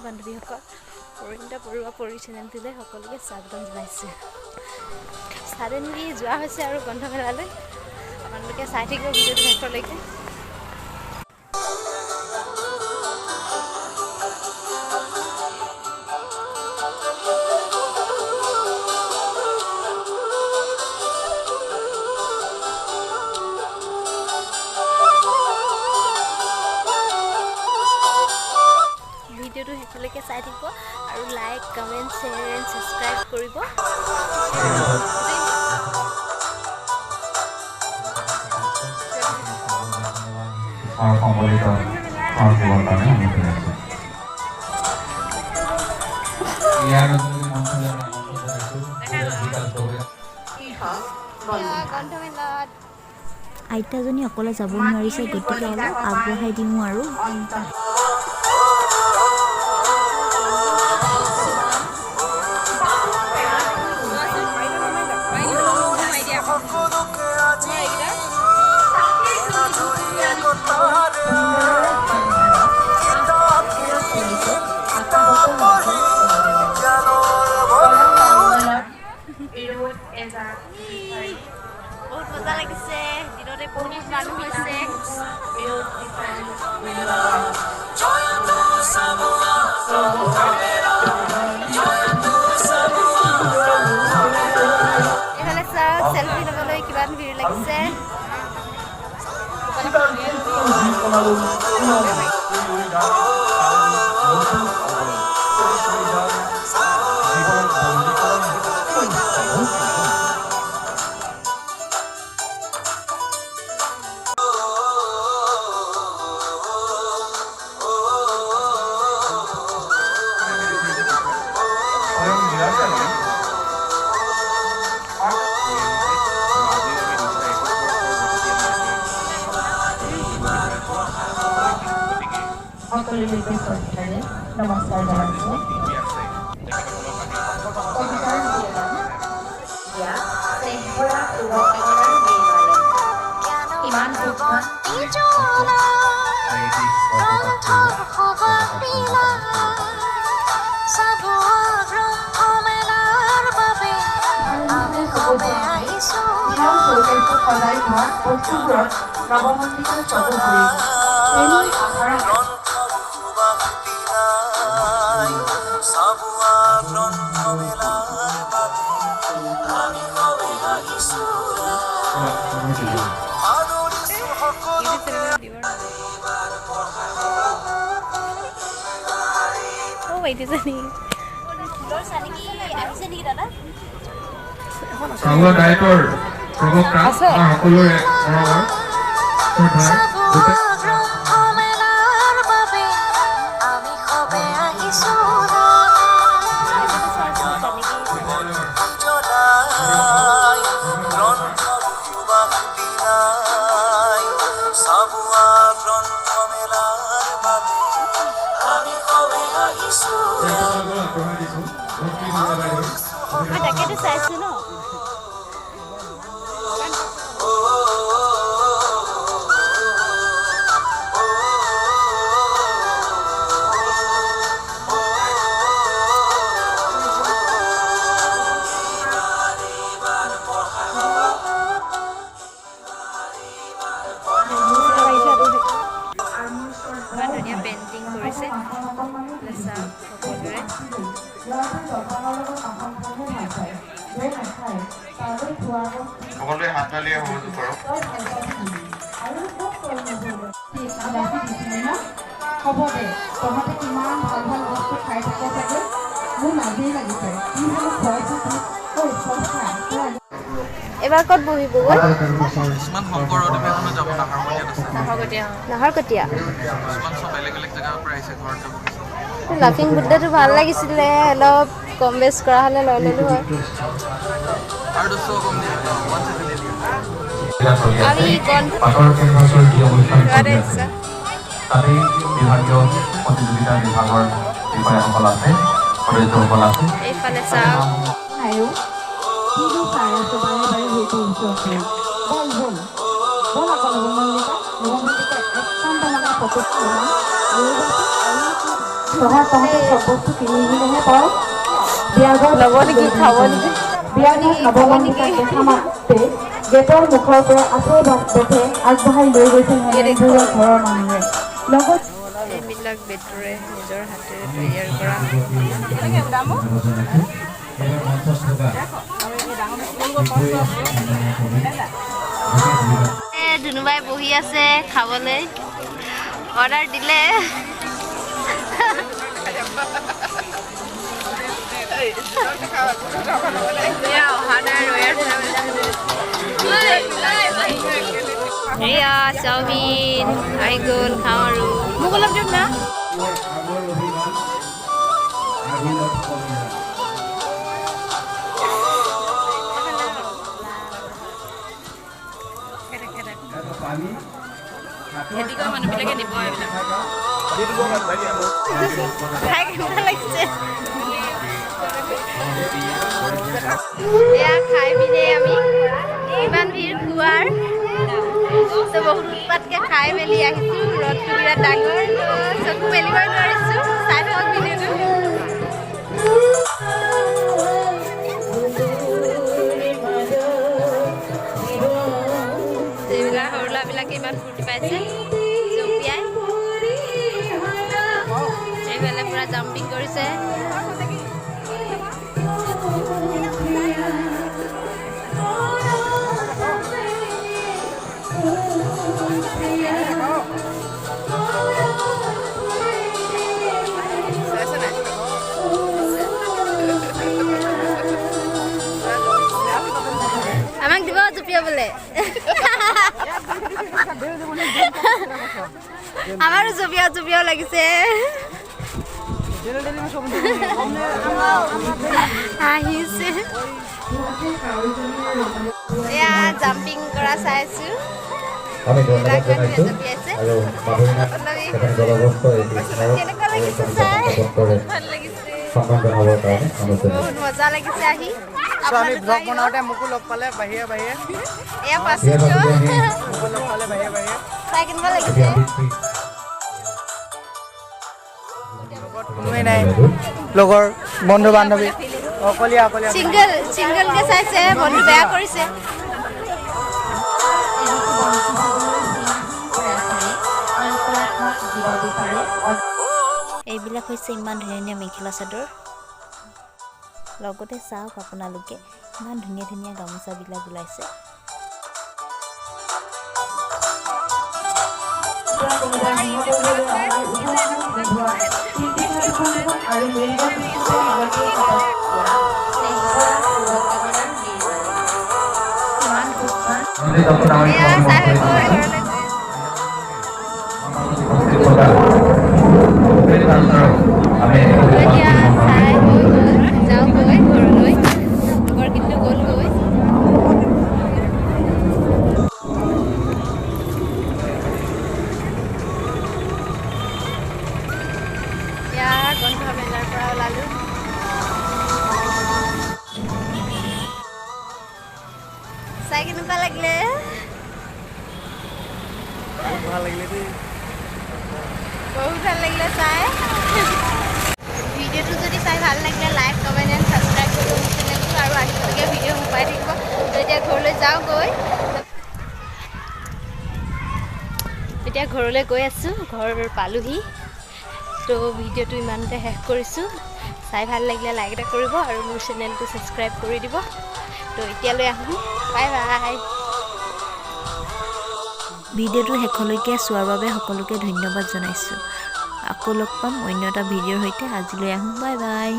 বান্ধৱীসকল, পৰিণীতা বৰুৱা পৰি চেনেলটোলৈ সকলোকে স্বাগতম জনাইছোঁ। ছাডেনলি যোৱা হৈছে আৰু গ্ৰন্থমেলালৈ। আপোনালোকে চাই থাকিব ভিডিঅ'টো শেষলৈকে। ভিডিঅ'টো শেষলৈকে চাই থাকিব আৰু like, comment, share and subscribe কৰিব। আইতাজনী অকলে যাব নোৱাৰিছে, গতিকে অলপ আগবঢ়াই দিওঁ আৰু। বহুত মজা লাগিছে, দিনতে বহুত মানুহ হৈছে। এইফালে চাওক, চেলফি ল'বলৈ কিমান ভিৰ লাগিছে। সকলোলৈকে শ্ৰদ্ধাৰে নমস্কাৰ জনাইছোঁ। কবিতাৰ শিৰোনাম দিয়া স্নেহভৰা শুভকামনাৰ নিৰ্মালে ইমান সূক্ষ্ম সজাই থোৱা বস্তুবোৰত নৱমন্দিত চকু প্ৰেমৰ আধাৰত ডায়েটৰ প্ৰবক্তা আমাৰ সকলোৰে মৰমৰ শ্ৰদ্ধাৰ মই তাকেতো চাইছো ন। ইমান ধুনীয়া পেইণ্টিং কৰিছে সকলোৰে। সকলোৱে হাত তালিয়ে সহযোগ কৰক। হ'ব দে, তহঁতে কিমান ভাল ভাল বস্তু খাই থাক চাগে, মোৰ লাজেই লাগিছে। কি জানো খুৱাইছো তোক। এবাৰ ক'ত বহিব গৈ? নাহৰকটীয়া। লাফিং বুদ্ধাটো ভাল লাগিছিলে, অলপ কম বেছ কৰা হ'লে লৈ ল'লো হয়। আমি এইফালে চাওক। বল বল বল আকৌ নৱমল্লিকা, নৱমল্লিকা একদম মানে ফটো নহয়, তহঁতে চব বস্তু কিনি কিনেহে পাওঁ। বিয়া ঘৰত ল'ব নেকি, খাব নেকি? বিয়া ঘৰত নৱনন্দিতাক দেখা মাত্ৰে গেটৰ মুখৰ পৰা আঁঠুৰ বেঁতে আগবঢ়াই লৈ গৈছিল হেমেন বৰুৱাৰ ঘৰৰ মানুহে লগত। এইবিলাক বেতৰে নিজৰ হাতেৰে তৈয়াৰ কৰা। এইবাৰ মঞ্চত থকা ধুনুবাই বহি আছে খাবলৈ, অৰ্ডাৰ দিলে। এয়া চাওমিন আহি গ'ল, খাওঁ আৰু। মোক অলপ দিয়ক না। আগৰ অভিমান আঘোণত কমিলা। এটা পানী। মানুহবিলাকে নিব এইবিলাক। খাই কেনেকুৱা লাগিছে? এয়া খাই পিনে আমি ইমান ভিৰ খোৱাৰ তো বহুত উৎপাতকৈ খাই মেলি আহিছোঁ। ৰ'দটো বিৰাট ডাঙৰ, তো চকু মেলিবই নোৱাৰিছোঁ। চাই থাকক ভিডিঅ'টো। এইবিলাক সৰু ল'ৰাবিলাকে ইমান ফূৰ্তি পাইছে জঁপিয়াই, এইফালে পূৰা জাম্পিং কৰিছে। আমাক দিব জঁপিয়াবলৈ? আমাৰো জঁপিয়াও জঁপিয়াও লাগিছে, আহিছে। এয়া জাম্পিং কৰা চাইছো। আমি ধন্যবাদ এইবিলাক মানুহে জনাইছোঁ জঁপিয়াইছে। আৰু মাধুৰীনাথ পল্লৱী, এখন জলবস্ত্ৰ এটি স্মাৰক কেনেকুৱা আৰু লাগিছে কবিতা চাই? সংস্থাপন কৰে। ভাল লাগিছে। সন্মান জনাবৰ কাৰণে অনুৰোধ জনাইছোঁ। বহুত মজা লাগিছে আহি। চ' আমি আপোনালোকো ব্লগ আহিব। বনাওঁতে মোকো লগ পালে বাহিৰে বাহিৰে। এয়া ইয়াৰ পাছত পাছতে আমি মোকো লগ পালে বাহিৰে বাহিৰে। চাই কেনেকুৱা লাগিছে? এতিয়া আবৃত্তি লগত কোনোৱেই নাই, লগৰ বন্ধু বান্ধৱী, অকলীয়া অকলীয়া। চিংগল চিংগলকে চাইছে, মনটো বেয়া কৰিছে। এইবিলাক হৈছে ইমান ধুনীয়া ধুনীয়া মেখেলা চাদৰ। লগতে চাওক আপোনালোকে, ইমান ধুনীয়া ধুনীয়া গামোচাবিলাক ওলাইছে। কোনোবাই সিহঁতৰ অহাৰ উঠা বেধোৱা তিনিটা দুখন দুখন আৰু মেৰিগ'ল্ড বিস্কুটৰ লগতে ৰঞ্জিত দত্ত ডাঙৰীয়াক এয়া আমি চাই মনত হৈ গ'ল, কৰি ঘৰলৈ গৈ আছোঁ। উপস্থিত থকা উপেন ছাৰক আমি এতিয়া চাই হৈ গ'ল, যাওঁগৈ ঘৰলৈ। লগৰ কিন্তু গ'লগৈ। এতিয়া গ্ৰন্থমেলাৰ পৰা ওলালোঁ। চাই কেনেকুৱা লাগিলে? বহুত ভাল লাগিলে দেই। বহুত ভাল লাগিলে চাই। ভিডিঅ'টো যদি চাই ভাল লাগিলে লাইক, কমেণ্ট এণ্ড ছাবস্ক্ৰাইব কৰিব মোৰ চেনেলটো আৰু আহিবলগীয়া ভিডিঅ' পাই থাকিব। তো এতিয়া ঘৰলৈ যাওঁগৈ। এতিয়া ঘৰলৈ গৈ আছোঁ, ঘৰ পালোহি। তো ভিডিঅ'টো ইমানতে শেষ কৰিছোঁ। চাই ভাল লাগিলে লাইক এটা কৰিব আৰু মোৰ চেনেলটো ছাবস্ক্ৰাইব কৰি দিব। তো এতিয়ালৈ আহোঁ, বাই বাই। ভিডিঅ'টো শেষলৈকে চোৱাৰ বাবে সকলোকে ধন্যবাদ জনাইছোঁ। আকৌ লগ পাম অন্য এটা ভিডিঅ'ৰ সৈতে। আজিলৈ আহোঁ, বাই বাই।